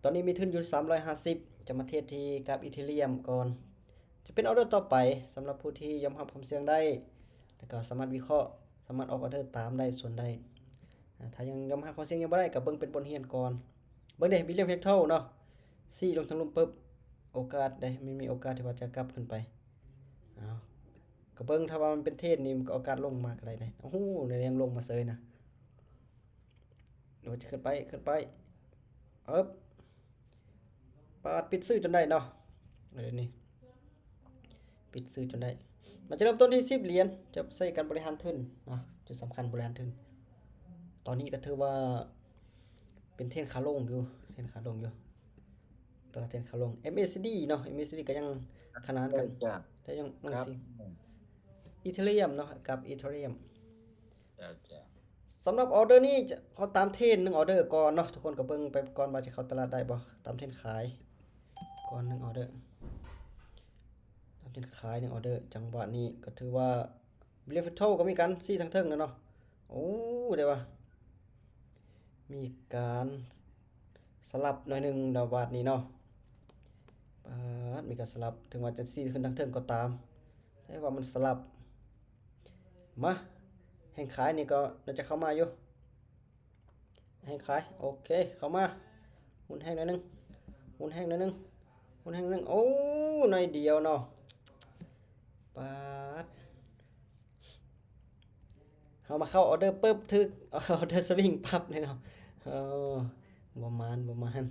ຕອນນີ້ມີທຶນຢູ່ສາມຮ້ອຍຫ້າສິບ ຈະມາເທຣດທີ່ກັບອີເທຣຽມກ່ອນ ຈະເປັນອອເດີຕໍ່ໄປ ສຳລັບຜູ້ທີ່ຍອມຮັບຄວາມສ່ຽງໄດ້ ແລ້ວກໍສາມາດວິເຄາະ ສາມາດອອກອອເດີຕາມໄດ້ສ່ວນໄດ້. ອາ ຖ້າຍັງຍອມຮັບຄວາມສ່ຽງຍັງບໍ່ໄດ້ ກໍເບິ່ງເປັນບົດຮຽນກ່ອນ. ເບິ່ງເດ້ ວິລຽມແຟກໂທເນາະ ຊີ້ລົງທາງລຸ່ມປຶບ ໂອກາດເດ້ ມັນມີໂອກາດທີ່ວ່າຈະກັບຂຶ້ນໄປ. ເອົາ ກໍເບິ່ງ ຖ້າວ່າມັນເປັນເທຣນນີ້ ມັນກໍໂອກາດລົງມາກໍໄດ້ເດ້. ໂອ້ໂຫ ແນວຍັງລົງມາເສີຍນະ. ໂດດ ຈະຂຶ້ນໄປ ຂຶ້ນໄປ ເອີບ ປາດ ປິດຊື້ຈົນໄດ້ເນາະ. ເອີ ນີ້ ປິດຊື້ຈົນໄດ້. ມັນຈະເລີ່ມຕົ້ນທີ່ສິບຫຼຽນ ຈະໃຊ້ການບໍລິຫານທຶນນະ ຈຸດສຳຄັນບໍລິຫານທຶນ. ຕອນນີ້ກໍຖືວ່າເປັນເທຣນຂາລົງຢູ່ ເທຣນຂາລົງຢູ່ ຕະຫຼາດເທຣນຂາລົງ. ເອັມເອຊີດີເນາະ ເອັມເອຊີດີກໍຍັງຂະໜານກັນ ໄດ້ຍັງ ຍັງຊິ ອີເທຣຽມເນາະ ກັບອີເທຣຽມ. ສຳລັບອອເດີນີ້ ຈະ ເຂົາຕາມເທຣນໜຶ່ງອອເດີກ່ອນເນາະ ທຸກຄົນກໍເບິ່ງໄປກ່ອນວ່າຈະເຂົ້າຕະຫຼາດໄດ້ບໍ່ ຕາມເທຣນຂາຍກ່ອນໜຶ່ງອອເດີ ຕາມເທຣນຂາຍໜຶ່ງອອເດີ. ຈັງຫວະນີ້ກໍຖືວ່າ ເບລເຟໂທກໍມີການຊີ້ທາງເທິງແລ້ວເນາະ. ໂອ້ ແຕ່ວ່າມີການສະຫຼັບໜ້ອຍໜຶ່ງດາວບາດນີ້ເນາະ. ປາດ ມີການສະຫຼັບ ເຖິງວ່າຈະຊີ້ຂຶ້ນທາງເທິງກໍຕາມ ແຕ່ວ່າມັນສະຫຼັບ. ມາ ແຮງຂາຍນີ້ກໍໜ້າຈະເຂົ້າມາຢູ່ ແຮງຂາຍ ໂອເຄ ເຂົ້າມາ ໝູນແຮງໜ້ອຍໜຶ່ງ ໝູນແຮງໜ້ອຍໜຶ່ງ ໝູນແຮງໜຶ່ງ. ໂອ້ ໜ້ອຍດຽວເນາະ. ປາດ ເຮົາມາເຂົ້າອອເດີປຶບ ຖືກອອເດີສະວິງປັບເລີຍເນາະ. ເອີ ບໍ່ໝານ ບໍ່ໝານ.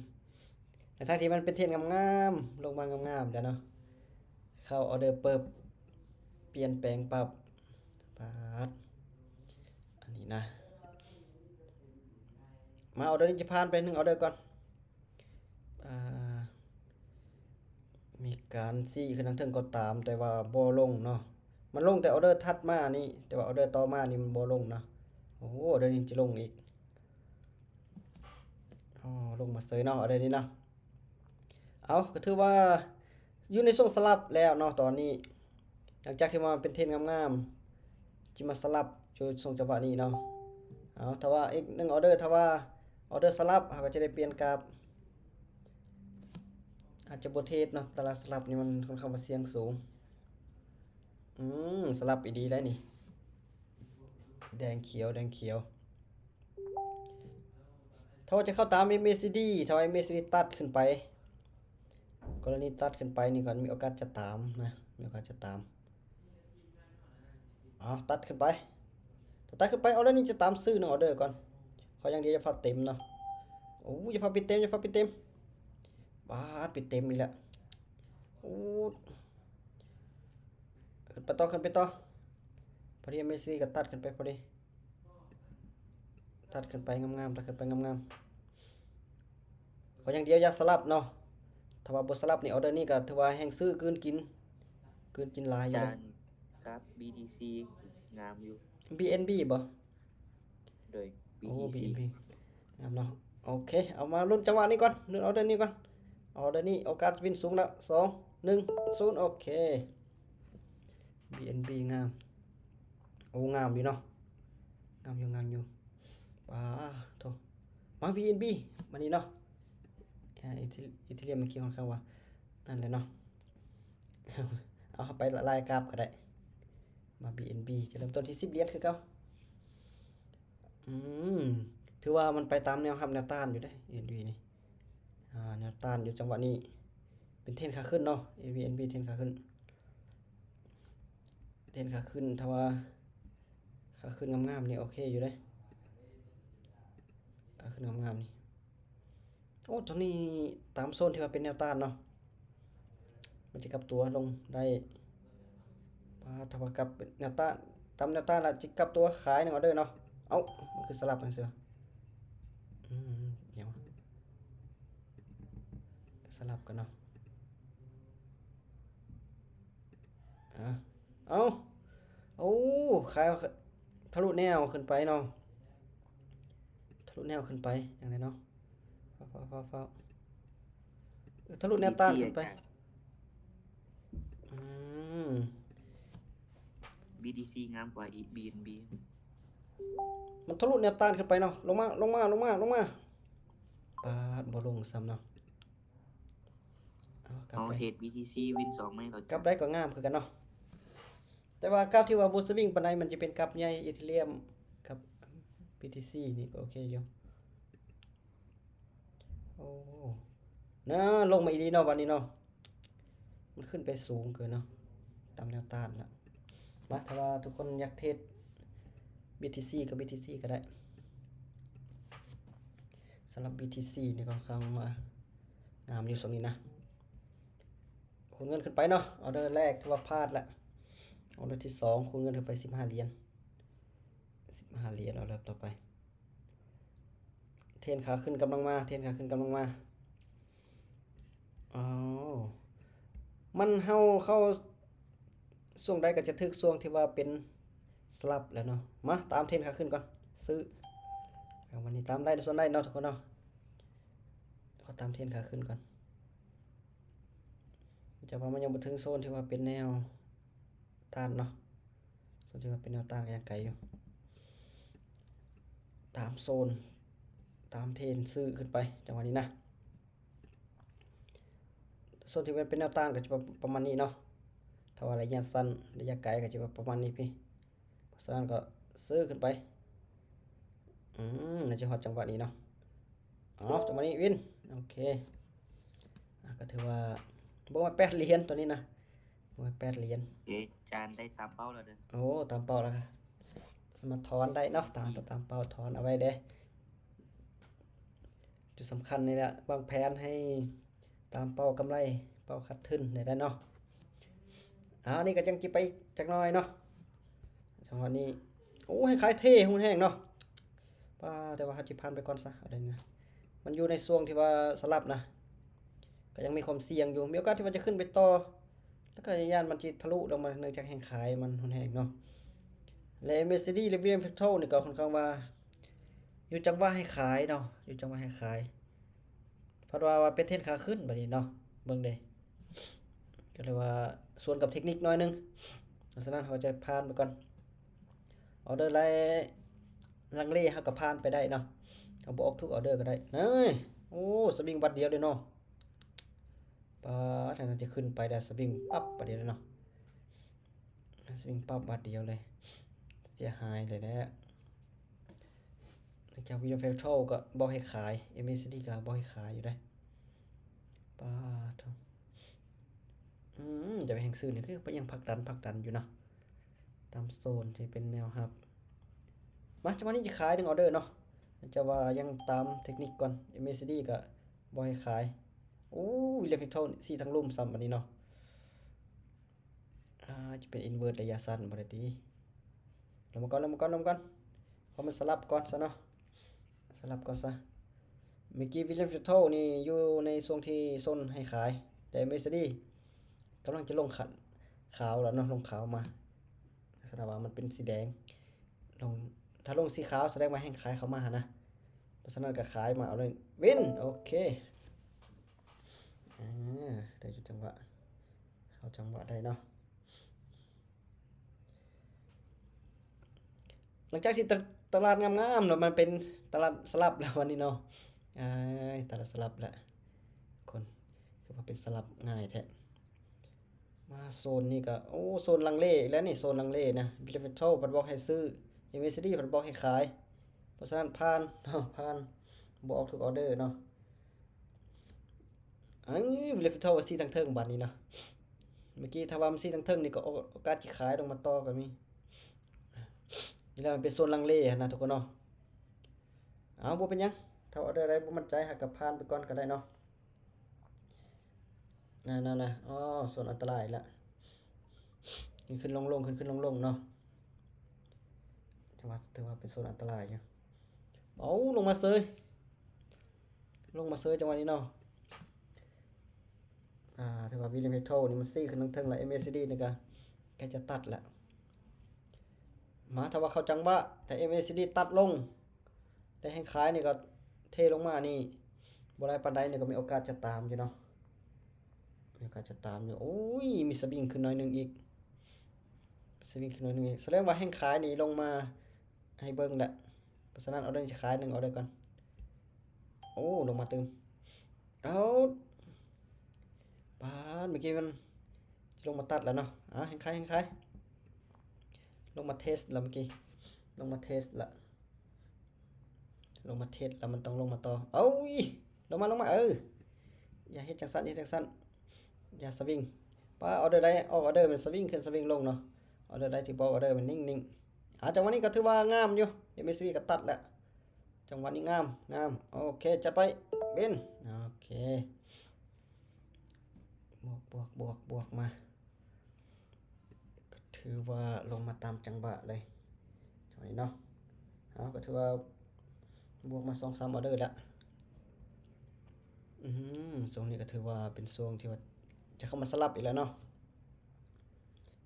ທັງໆທີ່ມັນເປັນເທຣນງາມໆ ລົງມາງາມໆແລ້ວເນາະ ເຂົ້າອອເດີປຶບ ປ່ຽນແປງປັບ. ປາດ ອັນນີ້ນະ ມາ ອອເດີນີ້ຈະຜ່ານໄປໜຶ່ງອອເດີກ່ອນ. ອ່າ ມີການຊີ້ຂຶ້ນທາງເທິງກໍຕາມ ແຕ່ວ່າບໍ່ລົງເນາະ. ມັນລົງແຕ່ອອເດີຖັດມານີ້ ແຕ່ວ່າອອເດີຕໍ່ມານີ້ມັນບໍ່ລົງເນາະ. ໂອ້ ອອເດີນີ້ຈະລົງອີກ. ອໍ ລົງມາເສີຍເນາະ ອອເດີນີ້ເນາະ. ເອົາ ກໍຖືວ່າຢູ່ໃນຊ່ວງສະຫຼັບແລ້ວເນາະຕອນນີ້. ຫຼັງຈາກທີ່ວ່າເປັນເທຣນງາມໆ ຈະມາສະຫຼັບຢູ່ຊ່ວງຈັງຫວະນີ້ເນາະ. ເອົາ ຖ້າວ່າອີກໜຶ່ງອອເດີ ຖ້າວ່າອອເດີສະຫຼັບ ເຮົາກໍຈະໄດ້ປ່ຽນກາບ. ອາດຈະບໍ່ເທຣດເນາະ ຕະຫຼາດສະຫຼັບນີ້ມັນຄ່ອນຂ້າງວ່າສ່ຽງສູງ. ອືມ ສະຫຼັບອີ່ຫຼີໄດ໋ນີ້ ແດງຂຽວ ແດງຂຽວ. ຖ້າວ່າຈະເຂົ້າຕາມເອັມເອຊີດີ ຖ້າວ່າເອັມເອຊີດີຕັດຂຶ້ນໄປ ກໍລະນີຕັດຂຶ້ນໄປນີ້ກໍມີໂອກາດຈະຕາມນະ ມີໂອກາດຈະຕາມ. ເອົາ ຕັດຂຶ້ນໄປ ຕັດຂຶ້ນໄປ ອອເດີນີ້ຈະຕາມຊື້ໜຶ່ງອອເດີກ່ອນ. ຂໍຢ່າງດຽວຢ່າຟ້າວເຕັມເນາະ. ໂອ້ ຢ່າຟ້າວປິດເຕັມ ຢ່າຟ້າວປິດເຕັມ. ບາດ ປິດເຕັມອີກແລ້ວ. ໂອ້ ຂຶ້ນໄປຕໍ່ ຂຶ້ນໄປຕໍ່. ພໍດີເອັມເອຊີດີກໍຕັດຂຶ້ນໄປພໍດີ. ຕັດຂຶ້ນໄປງາມໆ ຕັດຂຶ້ນໄປງາມໆ. ຂໍຢ່າງດຽວຢ່າສະຫຼັບເນາະ. ຖ້າວ່າບໍ່ສະຫຼັບນີ້ ອອເດີນີ້ກໍຖືວ່າແຮງຊື້ກືນກິນ ກືນກິນຫຼາຍຢູ່ເດ້. ກັບບີທີຊີງາມຢູ່. ບີເອັນບີບໍ່? ໂດຍ ໂອ້ ບີທີຊີ ບີເອັນບີ ງາມເນາະ. ໂອເຄ ເອົາມາລຸ້ນຈັງຫວະນີ້ກ່ອນ ລຸ້ນອອເດີນີ້ກ່ອນ. ອອເດີນີ້ໂອກາດວິນສູງແລ້ວ ສອງ ໜຶ່ງ ສູນ ໂອເຄ. ບີເອັນບີງາມ ໂອ້ ງາມຢູ່ເນາະ ງາມຢູ່ ງາມຢູ່. ປາໂທ້ ມາ ບີເອັນບີ ມານີ້ເນາະ. ອາ ອີເທ ອີເທຣຽມເມື່ອກີ້ຂ້ອນຂ້າງວ່ານັ້ນແຫຼະເນາະ. ເອົາ ເຮົາໄປລາຍກາບກໍໄດ້. ມາ ບີເອັນບີ ຈະເລີ່ມຕົ້ນທີ່ສິບຫຼຽນຄືເກົ່າ. ອືມ ຖືວ່າມັນໄປຕາມແນວຮັບແນວຕ້ານຢູ່ເດ້ ບີເອັນບີນີ້. ອາ ແນວຕ້ານຢູ່ຈັງຫວະນີ້ ເປັນເທຣນຂາຂຶ້ນເນາະ ບີເອັນບີ ເທຣນຂາຂຶ້ນ ເທຣນຂາຂຶ້ນ. ຖ້າວ່າຂາຂຶ້ນງາມໆນີ້ໂອເຄຢູ່ເດ້ ຂາຂຶ້ນງາມໆນີ້. ໂອ້ ຕົວນີ້ຕາມໂຊນທີ່ວ່າເປັນແນວຕ້ານເນາະ ມັນຈະກັບຕົວລົງໄດ້. ປາ ຖ້າວ່າກັບແນວຕ້ານ ຕາມແນວຕ້ານລະ ຈະກັບຕົວຂາຍໜຶ່ງອອເດີເນາະ. ເອົ້າ ມັນຄືສະຫຼັບຈັ່ງຊີ້? ອືມ ຫຍັງວະ? ສະຫຼັບກັນເນາະ. ອາ ເອົ້າ ໂອ້ ຂາຍທະລຸແນວຂຶ້ນໄປເນາະ ທະລຸແນວຂຶ້ນໄປຈັ່ງໃດເນາະ. ຟ້າວໆໆໆ ທະລຸແນວຕ້ານຂຶ້ນໄປ. ອືມ ບີທີຊີງາມກວ່າອີກ ບີເອັນບີ ມັນທະລຸແນວຕ້ານຂຶ້ນໄປເນາະ. ລົງມາ ລົງມາ ລົງມາ ລົງມາ. ປາດ ບໍ່ລົງຊ້ຳເນາະ. ເອົາ ກັບ ເອົາ ໄດ້ ເທຣດ BTC ວິນສອງ ໃໝ່ເນາະ. ກັບໄດ້ກໍງາມຄືກັນເນາະ ແຕ່ວ່າກັບທີ່ວ່າບໍ່ສະວິງປານໃດ ມັນຈະເປັນກັບໃຫຍ່ Ethereum ກັບ BTC ນີ້ກໍໂອເຄຢູ່. ໂອ້ ນະ ລົງມາອີ່ຫຼີເນາະ ບາດນີ້ເນາະ. ມັນຂຶ້ນໄປສູງເກີນເນາະ ຕາມແນວຕ້ານລະ. ມາ ຖ້າວ່າທຸກຄົນຢາກເທຣດ BTC ກໍ BTC ກໍໄດ້. ສຳລັບ BTC ນີ້ກໍຄ່ອນຂ້າງວ່າງາມຢູ່ຊ່ວງນີ້ນະ. ຄູນເງິນຂຶ້ນໄປເນາະ ອອເດີແລກຖືວ່າພາດລະ. ອອເດີທີສອງ ຄູນເງິນຂຶ້ນໄປສິບຫ້າຫຼຽນ ສິບຫ້າຫຼຽນ. ອອເດີຕໍ່ໄປ ເທຣນຂາຂຶ້ນກຳລັງມາ ເທຣນຂາຂຶ້ນກຳລັງມາ. ອ້າວ ມັນ ເຮົາເຂົ້າຊ່ວງໃດກໍຈະຖືກຊ່ວງທີ່ວ່າເປັນສະຫຼັບແລ້ວເນາະ. ມາ ຕາມເທຣນຂາຂຶ້ນກ່ອນ ຊື້. ເອົາ ວັນນີ້ຕາມໄດ້ສ່ວນໄດ້ເນາະ ທຸກຄົນເນາະ. ຂໍຕາມເທຣນຂາຂຶ້ນກ່ອນ. ຈະວ່າມັນຍັງບໍ່ເຖິງໂຊນທີ່ວ່າເປັນແນວຕ້ານເນາະ. ສ່ວນທີ່ວ່າເປັນແນວຕ້ານກໍຍັງໄກຢູ່. ຕາມໂຊນ ຕາມເທຣນຊື້ຂຶ້ນໄປ ຈັງຫວະນີ້ນະ. ໂຊນທີ່ວ່າເປັນແນວຕ້ານກໍຈະປະ ປະມານນີ້ເນາະ. ຖ້າວ່າໄລຍະສັ້ນ ໄລຍະໄກກໍຈະປະມານນີ້ພີ້. ເພາະສະນັ້ນກໍຊື້ຂຶ້ນໄປ. ອືມ ໜ້າຈະຮອດຈັງຫວະນີ້ເນາະ. ເອົາ ຈັງຫວະນີ້ວິນ ໂອເຄ. ອ່າ ກໍຖືວ່າ ບໍ່ແມ່ນແປດຫຼຽນຕົວນີ້ນະ ບໍ່ແມ່ນແປດຫຼຽນ. ເອ ຈານໄດ້ຕາມເປົ້າແລ້ວເດີ. ໂອ້ ຕາມເປົ້າແລ້ວ ສາມາດຖອນໄດ້ເນາະ ຕາມ ຕາມເປົ້າ ຖອນເອົາໄວ້ເດ້. ຈຸດສຳຄັນນີ້ແຫຼະ ວາງແຜນໃຫ້ຕາມເປົ້າກຳໄລ ເປົ້າຂາດທຶນໄດ້ເນາະ. ອ່າ ອັນນີ້ກໍຍັງຊິໄປຈັກໜ້ອຍເນາະ. ຈັງຫວະນີ້ ໂອ້ ໃຫ້ຂາຍເທຮຸນແຮງເນາະ. ປ້າ ແຕ່ວ່າເຮົາຊິຜ່ານໄປກ່ອນຊະ ເອົາໄດ້ນະ. ມັນຢູ່ໃນຊ່ວງທີ່ວ່າສະຫຼັບນະ ກໍຍັງມີຄວາມສ່ຽງຢູ່ ມີໂອກາດທີ່ວ່າຈະຂຶ້ນໄປຕໍ່ ແລ້ວກໍຢ້ານມັນຊິທະລຸລົງມາ ເນື່ອງຈາກແຮງຂາຍມັນຮຸນແຮງເນາະ. ແລະ MACD ແລະ Williams Fatal ນີ້ກໍຄ່ອນຂ້າງວ່າຢູ່ຈັງຫວະໃຫ້ຂາຍເນາະ ຢູ່ຈັງຫວະໃຫ້ຂາຍ. ເພາະວ່າ ວ່າເປັນເທຣນຂາຂຶ້ນບາດນີ້ເນາະ ເບິ່ງເດ້ ກໍເລີຍວ່າສວນກັບເທັກນິກໜ້ອຍໜຶ່ງ. ເພາະສະນັ້ນເຮົາຈະຜ່ານໄປກ່ອນ ອອເດີໄລ ລັງເລເຮົາກໍຜ່ານໄປໄດ້ເນາະ ເຮົາບໍ່ອອກທຸກອອເດີກໍໄດ້. ເອີຍ ໂອ້ ສະວິງບາດດຽວເດ້ເນາະ. ປາດ ທາງນັ້ນຈະຂຶ້ນໄປແລ້ວ ສະວິງປັບບາດດຽວເລີຍເນາະ ສະວິງປັບບາດດຽວເລີຍ ເສຍຫາຍເລີຍແຫຼະ. ຫຼັງຈາກ Williams Fatal ກໍບອກໃຫ້ຂາຍ MACD ກໍບອກໃຫ້ຂາຍຢູ່ເດ້. ປາດໂທ້ ອືມ ຈະໄປແຮງຊື້ນີ້ຄືຍັງຜັກດັນ ຜັກດັນຢູ່ເນາະ ຕາມໂຊນທີ່ເປັນແນວຮັບ. ມາ ຈັງຫວະນີ້ຈະຂາຍໜຶ່ງອອເດີເນາະ ຈະວ່າຍັງຕາມເທັກນິກກ່ອນ. MACD ກໍບໍ່ໃຫ້ຂາຍ. ໂອ້ Williams Fatal ຊີ້ທາງລຸ່ມຊ້ຳບັດນີ້ເນາະ. ອ່າ ຈະເປັນ inverse ໄລຍະສັ້ນບໍ່ໄດ້ຕິ. ລົງມາກ່ອນ ລົງມາກ່ອນ ລົງມາກ່ອນ. ຂໍມັນສະຫຼັບກ່ອນຊະເນາະ ສະຫຼັບກ່ອນຊະ. ເມື່ອກີ້ Williams Fatal ນີ້ຢູ່ໃນຊ່ວງທີ່ໂຊນໃຫ້ຂາຍ ແຕ່ MACD ກຳລັງຈະລົງຂາ ຂາວແລ້ວເນາະ ລົງຂາວມາ. ສະແດງວ່າມັນເປັນສີແດງ ລົງ ຖ້າລົງສີຂາວສະແດງວ່າແຮງຂາຍເຂົ້າມາຫັ້ນນະ. ເພາະສະນັ້ນກໍຂາຍມາເອົາເລີຍ ວິນ. ໂອເຄ ອ່າ ໄດ້ຢູ່ຈັງຫວະ ເຂົ້າຈັງຫວະໄດ້ເນາະ. ຫຼັງຈາກທີ່ຕະ ຕະຫຼາດງາມໆເນາະ ມັນເປັນຕະຫຼາດສະຫຼັບແລ້ວວັນນີ້ເນາະ. ອາຍ ຕະຫຼາດສະຫຼັບແລ້ວ ຄົນ ຄືວ່າເປັນສະຫຼັບງ່າຍແທ້. ມາໂຊນນີ້ກໍ ໂອ້ ໂຊນລັງເລອີກແລ້ວນີ້ ໂຊນລັງເລນະ. Williams Fatal ເພິ່ນບອກໃຫ້ຊື້ MACD ເພິ່ນບອກໃຫ້ຂາຍ. ເພາະສະນັ້ນຜ່ານເນາະ ຜ່ານ ບໍ່ອອກທຸກອອເດີເນາະ. ອັນນີ້ Williams Fatal ວ່າຊີ້ທາງເທິງບາດນີ້ເນາະ. ເມື່ອກີ້ຖ້າວ່າມັນຊີ້ທາງເທິງນີ້ກໍໂອ ໂອກາດຊິຂາຍລົງມາຕໍ່ກໍມີ. ນີ້ແຫຼະ ມັນເປັນໂຊນລັງເລຫັ້ນນະທຸກຄົນເນາະ. ເອົາ ບໍ່ເປັນຫຍັງ ຖ້າອອເດີໃດບໍ່ໝັ້ນໃຈ ເຮົາກໍຜ່ານໄປກ່ອນກໍໄດ້ເນາະ. ນັ້ນໆໆ ອໍ ໂຊນອັນຕະລາຍລະ ຂຶ້ນໆລົງໆ ຂຶ້ນໆລົງໆເນາະ. ຖືວ່າ ຖືວ່າເປັນໂຊນອັນຕະລາຍຢູ່. ເອົາ ລົງມາເສີຍ ລົງມາເສີຍຈັງຫວະນີ້ເນາະ. ອ່າ ຖືວ່າ Williams Fatal ນີ້ມັນຊີ້ຂຶ້ນທາງເທິງລະ MACD ນີ້ກໍໃກ້ຈະຕັດລະ. ມາ ຖ້າວ່າເຂົ້າຈັງຫວະ ຖ້າ MACD ຕັດລົງ ໄດ້ແຮງຂາຍນີ້ກໍເທລົງມານີ້ ບໍ່ຫຼາຍປານໃດນີ້ ກໍມີໂອກາດຈະຕາມຢູ່ເນາະ ມີໂອກາດຈະຕາມຢູ່. ໂອ້ຍ ມີສະວິງຂຶ້ນໜ້ອຍໜຶ່ງອີກ ສະວິງຂຶ້ນໜ້ອຍໜຶ່ງອີກ ສະແດງວ່າແຮງຂາຍນີ້ລົງມາໃຫ້ເບິ່ງແຫຼະ. ເພາະສະນັ້ນ ອອເດີນີ້ຈະຂາຍໜຶ່ງອອເດີກ່ອນ. ໂອ້ ໂອ້ ລົງມາຕື່ມ. ເອົາ ປາດ ເມື່ອກີ້ມັນລົງມາຕັດແລ້ວເນາະ. ອ່າ ແຮງຂາຍ ແຮງຂາຍ ລົງມາເທສແລ້ວ ເມື່ອກີ້ ລົງມາເທສແລ້ວ ລົງມາເທສແລ້ວ ມັນຕ້ອງລົງມາຕໍ່. ເອົາ ລົງມາ ລົງມາ ເອີ ຢ່າເຮັດຈັ່ງຊັ້ນ ຢ່າເຮັດຈັ່ງຊັ້ນ ຢ່າສະວິງ. ປາດ ອອເດີໃດອອກອອເດີ ມັນສະວິງຂຶ້ນສະວິງລົງເນາະ. ອອເດີໃດທີ່ບໍ່ອອກອອເດີ ມັນນິ່ງໆ. ອ່າ ຈັງຫວະນີ້ກໍຖືວ່າງາມຢູ່ ເອັມເອສດີກໍຕັດແລ້ວ. ຈັງຫວະນີ້ງາມ ງາມ. ໂອເຄ ຈັດໄປ ວິນ. ໂອເຄ ບວກ ບວກ ບວກ ບວກມາ ກໍຖືວ່າລົງມາຕາມຈັງຫວະເລີຍ ຈັງຫວະນີ້ເນາະ. ເອົາ ກໍຖືວ່າບວກມາສອງສາມອອເດີແລ້ວ. ອືມ ຊ່ວງນີ້ກໍຖືວ່າເປັນຊ່ວງທີ່ວ່າຈະເຂົ້າມາສະຫຼັບອີກແລ້ວເນາະ.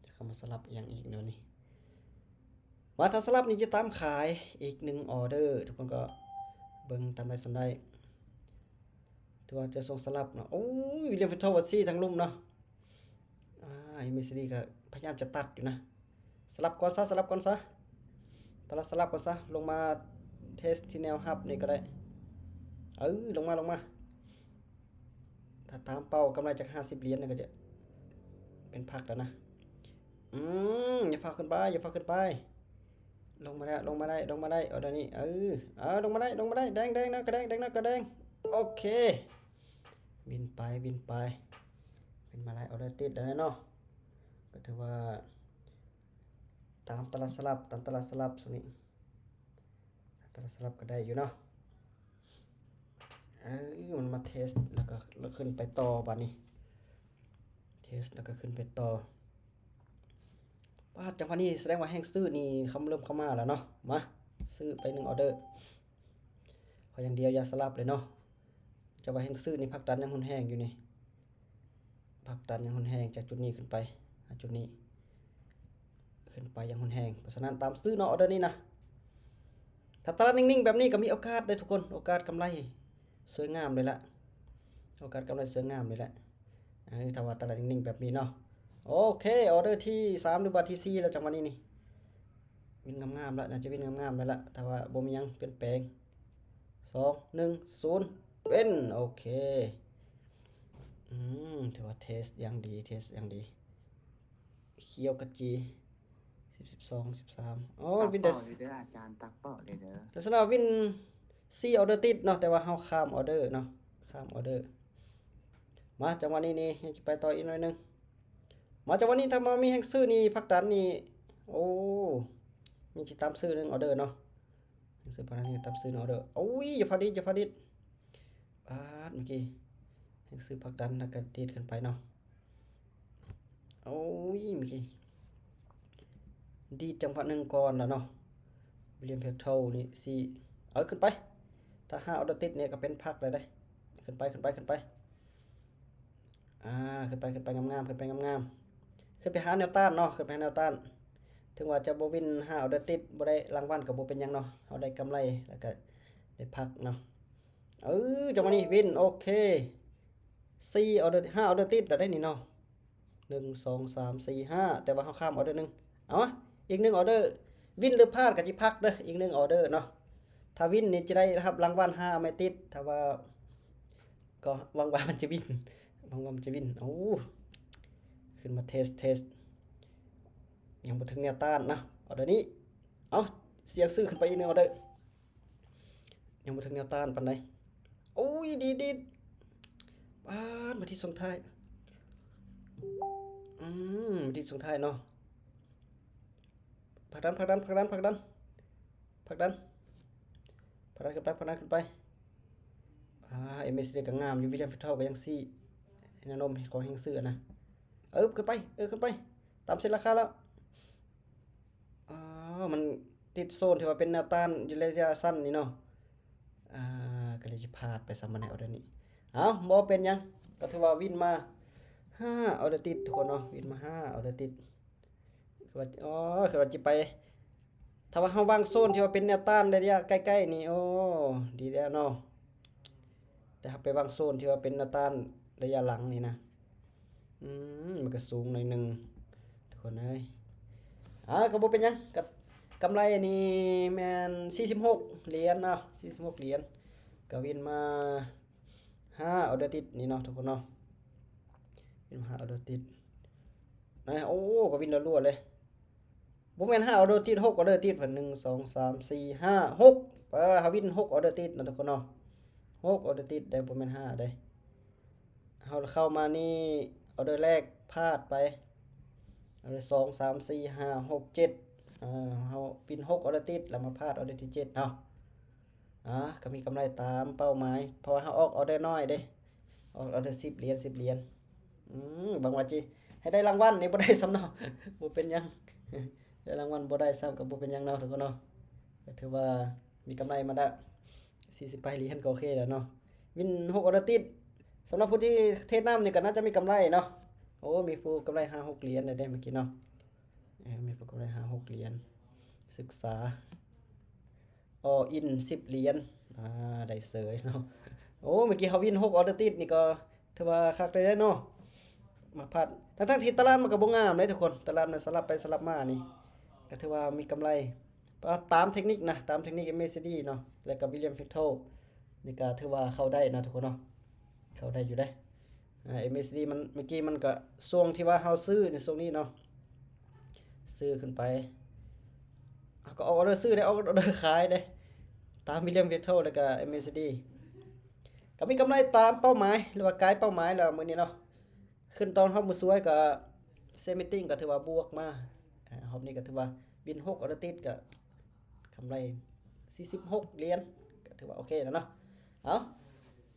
ຈະເຂົ້າມາສະຫຼັບອີ່ຫຍັງອີກແນວນີ້. ມາ ຖ້າສະຫຼັບນີ້ຈະຕາມຂາຍອີກໜຶ່ງອອເດີ ທຸກຄົນກໍເບິ່ງຕາມໄດ້ສ່ວນໄດ້ ຖືວ່າຈະສົ່ງສະຫຼັບເນາະ. ໂອ້ຍ ວິລຽມເຟໂທ ວັດຊີທາງລຸ່ມເນາະ. ອ່າ ເອັມເອສດີກໍພະຍາຍາມຈະຕັດຢູ່ນະ. ສະຫຼັບກ່ອນຊະ ສະຫຼັບກ່ອນຊະ ຕະຫຼາດສະຫຼັບກ່ອນຊະ. ລົງມາເທສທີ່ແນວຮັບນີ້ກໍໄດ້. ເອີ ລົງມາ ລົງມາ. ຖ້າຕາມເປົ້າກຳໄລຈັກຫ້າສິບຫຼຽນນີ້ກໍຈະເປັນພັກແລ້ວນະ. ອືມ ຢ່າຟ້າວຂຶ້ນໄປ ຢ່າຟ້າວຂຶ້ນໄປ. ລົງມາແລ້ວ ລົງມາໄດ້ ລົງມາໄດ້ ອອເດີນີ້. ເອີ ເອີ ລົງມາໄດ້ ລົງມາໄດ້. ແດງ ແດງນະ ກະແດງ ແດງນະ ກະແດງ. ໂອເຄ ວິນໄປ ວິນໄປ. ເປັນມາຫຼາຍອອເດີຕິດແລ້ວເນາະ. ກໍຖືວ່າຕາມຕະຫຼາດສະຫຼັບ ຕາມຕະຫຼາດສະຫຼັບຊ່ວງນີ້. ຕະຫຼາດສະຫຼັບກໍໄດ້ຢູ່ເນາະ. ເອີ ມັນມາເທສແລ້ວກໍ ແລ້ວຂຶ້ນໄປຕໍ່ບາດນີ້ ເທສແລ້ວກໍຂຶ້ນໄປຕໍ່. ປາດ ຈັງຫວະນີ້ສະແດງວ່າແຮງຊື້ນີ້ເລີ່ມເຂົ້າມາແລ້ວເນາະ. ມາ ຊື້ໄປໜຶ່ງອອເດີ ຂໍຢ່າງດຽວຢ່າສະຫຼັບເລີຍເນາະ. ຈັງຫວະແຮງຊື້ນີ້ ຜັກດັນຍັງຮຸນແຮງຢູ່ນີ້ ຜັກດັນຢ່າງຮຸນແຮງຈາກຈຸດນີ້ຂຶ້ນໄປຫາຈຸດນີ້ ຂຶ້ນໄປຢ່າງຮຸນແຮງ. ເພາະສະນັ້ນຕາມຊື້ເນາະ ອອເດີນີ້ນະ. ຖ້າຕະຫຼາດນິ່ງໆແບບນີ້ກໍມີໂອກາດເດ້ທຸກຄົນ ໂອກາດກຳໄລສວຍງາມເລີຍລະ ໂອກາດກຳໄລສວຍງາມເລີຍລະ. ເອີ ຖ້າວ່າຕະຫຼາດນິ່ງໆແບບນີ້ເນາະ. ໂອເຄ ອອເດີທີສາມ ຫຼືວ່າທີສີ່ແລ້ວ ຈັງຫວະນີ້ນີ້ ວິນງາມໆລະ ໜ້າຈະວິນງາມໆແລ້ວລະ ຖ້າວ່າບໍ່ມີຫຍັງປ່ຽນແປງ. ສອງ ໜຶ່ງ ສູນ ວິນ. ໂອເຄ ອືມ ຖືວ່າເທສຢ່າງດີ ເທສຢ່າງດີ. ຂຽວຂະຈີ ສິບ ສິບສອງ ສິບສາມ. ໂອ້ ວິນໄດ້ ຕາເປົ່າເລີຍເດີ ອາຈານ ຕາເປົ່າເລີຍເດີ. ແຕ່ສະນັ້ນວິນສີ່ອອເດີຕິດເນາະ ແຕ່ວ່າເຮົາຂ້າມອອເດີເນາະ ຂ້າມອອເດີ. ມາ ຈັງຫວະນີ້ນີ້ ຍັງຈະໄປຕໍ່ອີກໜ້ອຍໜຶ່ງ. ມາ ຈັງຫວະນີ້ ຖ້າມາມີແຮງຊື້ນີ້ ຜັກດັນນີ້ ໂອ້ ຍັງຊິຕາມຊື້ໜຶ່ງອອເດີເນາະ. ແຮງຊື້ ພັກດັນ ຕາມຊື້ໜຶ່ງອອເດີ. ໂອ້ຍ ຢ່າຟ້າວດີດ ຢ່າຟ້າວດີດ. ປາດ ເມື່ອກີ້ແຮງຊື້ຜັກດັນ ແລ້ວກໍດີດຂຶ້ນໄປເນາະ. ໂອ້ຍ ເມື່ອກີ້ດີດຈັງຫວະໜຶ່ງກ່ອນແລ້ວເນາະ. ວິລຽມເຟໂທນີ້ຊິ ເອົາ ຂຶ້ນໄປ. ຖ້າຫ້າອອເດີຕິດນີ້ກໍເປັນພັກແລ້ວເດ້. ຂຶ້ນໄປ ຂຶ້ນໄປ ຂຶ້ນໄປ. ອ່າ ຂຶ້ນໄປ ຂຶ້ນໄປງາມໆ ຂຶ້ນໄປງາມໆ. ຂຶ້ນໄປຫາແນວຕ້ານເນາະ ຂຶ້ນໄປຫາແນວຕ້ານ. ເຖິງວ່າຈະບໍ່ວິນຫ້າອອເດີຕິດ ບໍ່ໄດ້ລາງວັນກໍບໍ່ເປັນຫຍັງເນາະ. ເຮົາໄດ້ກຳໄລ ແລ້ວກໍໄດ້ພັກເນາະ. ເອີ ຈັງຫວະນີ້ວິນ ໂອເຄ ສີ່ອອເດີ ຫ້າອອເດີຕິດແລ້ວເດ້ນີ້ເນາະ. ໜຶ່ງ ສອງ ສາມ ສີ່ ຫ້າ ແຕ່ວ່າເຮົາຂ້າມອອເດີໜຶ່ງ. ເອົາ ອີກໜຶ່ງອອເດີ ວິນຫຼືພາດກໍຊິພັກເດີ ອີກໜຶ່ງອອເດີເນາະ. ຖ້າວິນນີ້ຈະໄດ້ຮັບລາງວັນຫ້າໄມ້ຕິດ ຖ້າວ່າ ກໍຫວັງວ່າມັນຈະວິນ ຫວັງວ່າມັນຈະວິນ. ໂອ້ ຂຶ້ນມາເທສ ເທສ ຍັງບໍ່ເຖິງແນວຕ້ານນະ ອອເດີນີ້. ເອົາ ສຽງຊື້ຂຶ້ນໄປອີກໜຶ່ງອອເດີ. ຍັງບໍ່ເຖິງແນວຕ້ານປານໃດ. ໂອ້ຍ ດີດ ດີດ. ປາດ ມາທີ່ສົ່ງທ້າຍ. ອືມ ມາທີ່ສົ່ງທ້າຍເນາະ. ຜັກດັນ ຜັກດັນ ຜັກດັນ ຜັກດັນ ຜັກດັນ ຜັກດັນຂຶ້ນໄປ ຜັກດັນຂຶ້ນໄປ. ອ່າ ເອັມເອສດີກໍງາມຢູ່ ວິລຽມເຟໂທກໍຍັງຊີ້ແນວໂນ້ມໃຫ້ເຂົາແຮງຊື້ນະ. ເອີ ຂຶ້ນໄປ ເອີ ຂຶ້ນໄປ ຕາມເສັ້ນລາຄາແລ້ວ. ອໍ ມັນຕິດໂຊນທີ່ວ່າເປັນແນວຕ້ານຢູ່ໄລຍະສັ້ນນີ້ເນາະ. ອ່າ ກໍເລີຍຊິພາດໄປຊະມື້ນີ້ ອອເດີນີ້. ເອົ້າ ບໍ່ເປັນຫຍັງ ກໍຖືວ່າວິນມາຫ້າອອເດີຕິດທຸກຄົນເນາະ ວິນມາຫ້າອອເດີຕິດ. ຄືວ່າ ອໍ ຄືວ່າຊິໄປ ຖ້າວ່າເຮົາວາງໂຊນທີ່ວ່າເປັນແນວຕ້ານໄລຍະໃກ້ໆນີ້ ໂອ້ ດີແລ້ວເນາະ. ແຕ່ເຮົາໄປວາງໂຊນທີ່ວ່າເປັນແນວຕ້ານໄລຍະຫຼັງນີ້ນະ ອືມ ມັນກໍສູງໜ້ອຍໜຶ່ງທຸກຄົນເອີຍ. ອ່າ ກໍບໍ່ເປັນຫຍັງ ກໍກຳໄລນີ້ແມ່ນສີ່ສິບຫົກຫຼຽນເນາະ ສີ່ສິບຫົກຫຼຽນ. ກະວິນມາຫ້າອໍເດີຕິດນີ້ເນາະທຸກຄົນເນາະ ວິນມາຫ້າອໍເດີຕິດນະ. ໂອ້ ກະວິນລົວໆເລີຍ ບໍ່ແມ່ນຫ້າອໍເດີຕິດ ຫົກອໍເດີຕິດ ເພິ່ນ ໜຶ່ງ ສອງ ສາມ ສີ່ ຫ້າ ຫົກ ເອີ ເຮົາວິນຫົກອໍເດີຕິດເນາະທຸກຄົນເນາະ ຫົກອໍເດີຕິດເດ້ ບໍ່ແມ່ນຫ້າເດ້. ເຮົາເຂົ້າມານີ້ ອໍເດີແລກພາດໄປ ອໍເດີສອງ ສາມ ສີ່ ຫ້າ ຫົກ ເຈັດ ເອີ ເຮົາວິນຫົກອໍເດີຕິດ ແລ້ວມາພາດອໍເດີທີເຈັດເນາະ. ອາ ກະມີກຳໄລຕາມເປົ້າໝາຍ ເພາະວ່າເຮົາອອກອໍເດີນ້ອຍເດ້ ອອກອໍເດີສິບຫຼຽນ ສິບຫຼຽນ. ອືມ ຫວັງວ່າຊິໃຫ້ໄດ້ລາງວັນນີ້ ບໍ່ໄດ້ຊ້ຳເນາະ ບໍ່ເປັນຫຍັງ ໄດ້ລາງວັນບໍ່ໄດ້ຊ້ຳກະບໍ່ເປັນຫຍັງເນາະທຸກຄົນເນາະ ກະຖືວ່າມີກຳໄລມາໄດ້ສີ່ສິບປາຍຫຼຽນ ກະໂອເຄແລ້ວເນາະ. ວິນຫົກອໍເດີຕິດ ສຳລັບຜູ້ທີ່ເທຣດນຳນີ້ກະໜ້າຈະມີກຳໄລເນາະ. ໂອ້ ມີຜູ້ກຳໄລຫ້າຫົກຫຼຽນໄດ້ເດ້ມື້ກີ້ເນາະ ເອີ ມີຜູ້ກຳໄລຫ້າຫົກຫຼຽນ ສຶກສາ ອໍອິນສິບຫຼຽນ ອາ ໄດ້ເສີຍເນາະ. ໂອ້ ມື້ກີ້ເຮົາວິນຫົກອໍເດີຕິດນີ້ກະຖືວ່າຄັກໄດ້ເນາະ ມາພາດ ທັງໆທີ່ຕະຫຼາດມັນກະບໍ່ງາມເດ້ທຸກຄົນ ຕະຫຼາດມັນສະຫຼັບໄປສະຫຼັບມານີ້ ກະຖືວ່າມີກຳໄລ ຕາມເທັກນິກນະ ຕາມເທັກນິກເອັມເອຊີດີເນາະ ແລ້ວກະວິລຽມເຟກໂທ ນີ້ກະຖືວ່າເຂົ້າໄດ້ເນາະທຸກຄົນເນາະ ເຂົ້າໄດ້ຢູ່ເດ້. ອາ ເອັມເອຊີດີມັນ ມື້ກີ້ມັນກະຊ່ວງທີ່ວ່າເຮົາຊື້ໃນຊ່ວງນີ້ເນາະ ຊື້ຂຶ້ນໄປ ເຮົາກະອອກອໍເດີຊື້ໄດ້ ອອກອໍເດີຂາຍໄດ້ ຕາມວິລຽມເຟກໂທ ແລ້ວກະເອັມເອຊີດີ ກະມີກຳໄລຕາມເປົ້າໝາຍ ຫຼືວ່າກາຍເປົ້າໝາຍແລ້ວມື້ນີ້ເນາະ. ຂຶ້ນຕອນຮອບມື້ສວຍກະເຊມິດຕິງກະຖືວ່າບວກມາ ອາ ຮອບນີ້ກະຖືວ່າວິນຫົກອໍເດີຕິດກະກຳໄລສີ່ສິບຫົກຫຼຽນ ກະຖືວ່າໂອເຄແລ້ວເນາະ. ເອົາ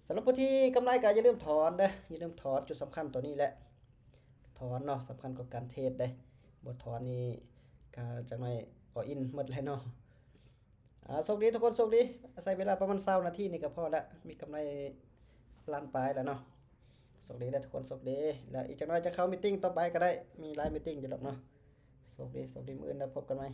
ສຳລັບຜູ້ທີ່ກຳໄລກະຢ່າລືມຖອນເດີ້ ຢ່າລືມຖອນ ຈຸດສຳຄັນໂຕນີ້ແຫຼະ ຖອນເນາະ ສຳຄັນກວ່າການເທຣດເດ້ ບໍ່ຖອນນີ້ກະຈັກໜ້ອຍອໍອິນໝົດແລ້ວເນາະ. ອາ ໂຊກດີທຸກຄົນ ໂຊກດີ ໃຊ້ເວລາປະມານຊາວນາທີນີ້ກະພໍລະ ມີກຳໄລລ້ານປາຍລະເນາະ. ໂຊກດີເດີ້ທຸກຄົນ ໂຊກດີ ລະອີກຈັກໜ້ອຍຈະເຂົ້າມີດຕິງຕໍ່ໄປກະໄດ້ ມີຫຼາຍມີດຕິງຢູ່ດອກເນາະ. ໂຊກດີ ໂຊກດີ ມື້ອື່ນລະພົບກັນໃໝ່.